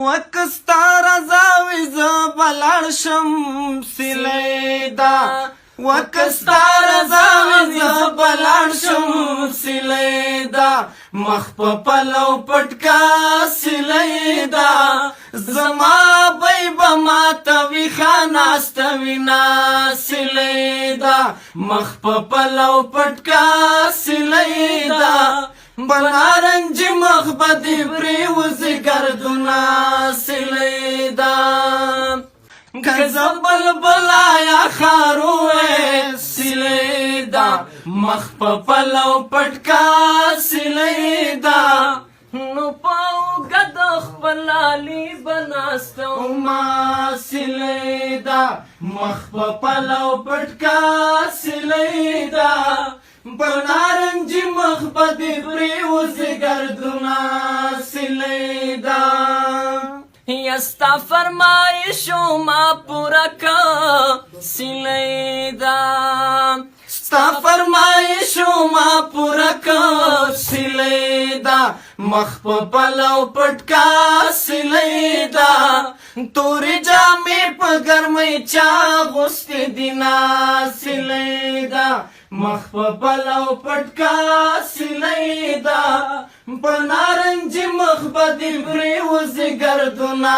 وکه ستا رضا وي زه به لاړ شم سیلۍ ده، وکه ستا رضا وي زه به لاړ شم سیلۍ ده، مخ په پلو پټکا سیلۍ ده، زما بی به ماته ویښه ناسته وینا سیلۍ ده، مخ په پلو پټکا سیلۍ ده، بنارنج مخ به دې پرېوځي ګردونه سیلۍ ده، که زه بلبلا یا خارو سیلۍ ده، مخ په پلو پټکا سیلۍ ده، نو په اوږه د خپل علي به ناسته ما سیلۍ ده، مخ په پلو پټکا سیلۍ ده، په نارنجي مخ به دې پرېوځي ګردونه سیلۍ ده. یا ستا فرمایش ما پوره که سیلۍ ده، ستا فرمایش ما پوره که سیلۍ ده، مخ په پلو پټکا سیلۍ ده، تورې جامې په ګرمۍ چا غوستې دي نا سیلۍ ده، مخ په پلو پټکا سیلۍ ده، په نارنجي مخ به دې پرېوځي ګردونه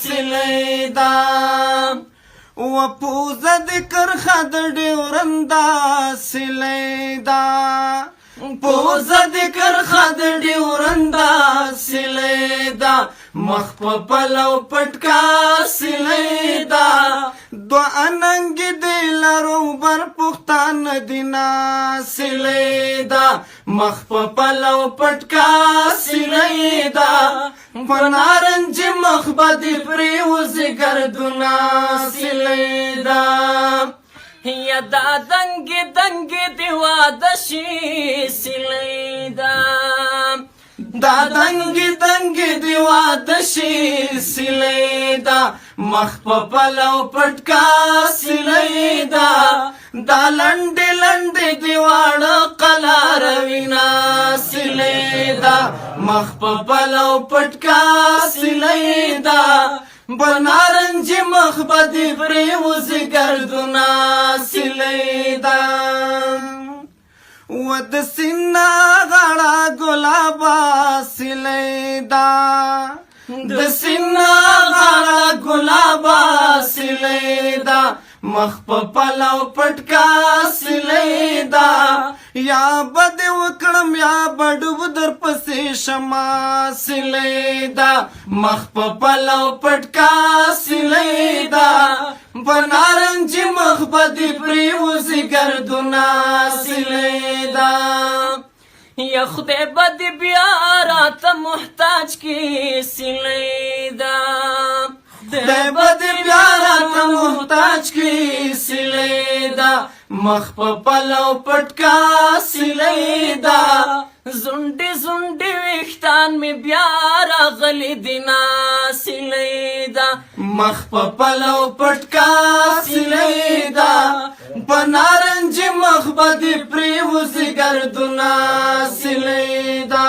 سیلۍ ده. و پوزه د کرښه د ډیورنده سیلۍ ده، پوزه د کرښه د ډیورنده سیلۍ ده، مخ په پلو پټکا سیلۍ ده، دوه اننګې دې لرو بر پښتانه دي نا سیلۍ ده، مخ په پلو پټکا سیلۍ ده، په نارنجي مخ به دې پرېوځي ګردونه سیلۍ ده. یا دا دنګې دنګې دې واده شي سیلۍ ده، دا دنګې دنګې دې واده شي سیلۍ ده، مخ په پلو پټکا سیلۍ ده، دا لنډې لنډې دې واړه قلار وینا سیلۍ ده، مخ په پلو پټکا سیلۍ ده، په نارنجي مخ به دې پرېوځي ګردونه سیلۍ ده. و د سینا غاړه ګلابه سیلۍ ده، د سینا غاړه ګلابه سیلۍ ده، مخ په پلو پټکا سیلۍ ده، یا به دې وکړم یا به ډوب در پسې شمه سیلۍ ده، مخ په پلو پټکا سیلۍ ده، په نارنجي مخ به دې پرېوځي ګردونه سیلۍ ده. یا خدای به دې بیا راته محتاج کړي سیلۍ ده، خدای به دې بیا راته محتاج کړي سیلۍ ده، مخ په پلو پټکا سیلۍ ده، زونډې زونډې ویښتان مې بیا راغلي دي نا سیلۍ ده، مخ په پلو پټکا سیلۍ ده، په نارنجي مخ به دې پرېوځي ګردونه سیلۍ ده.